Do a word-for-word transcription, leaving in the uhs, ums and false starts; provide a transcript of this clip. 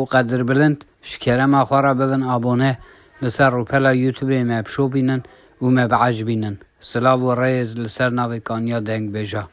û Qedirbilind, ji kerema xwe re bibin abone li ser rûpela YouTubeê me bişopînin û me biecibînin. Silav û rêz li ser navê Kanya Dengbêja.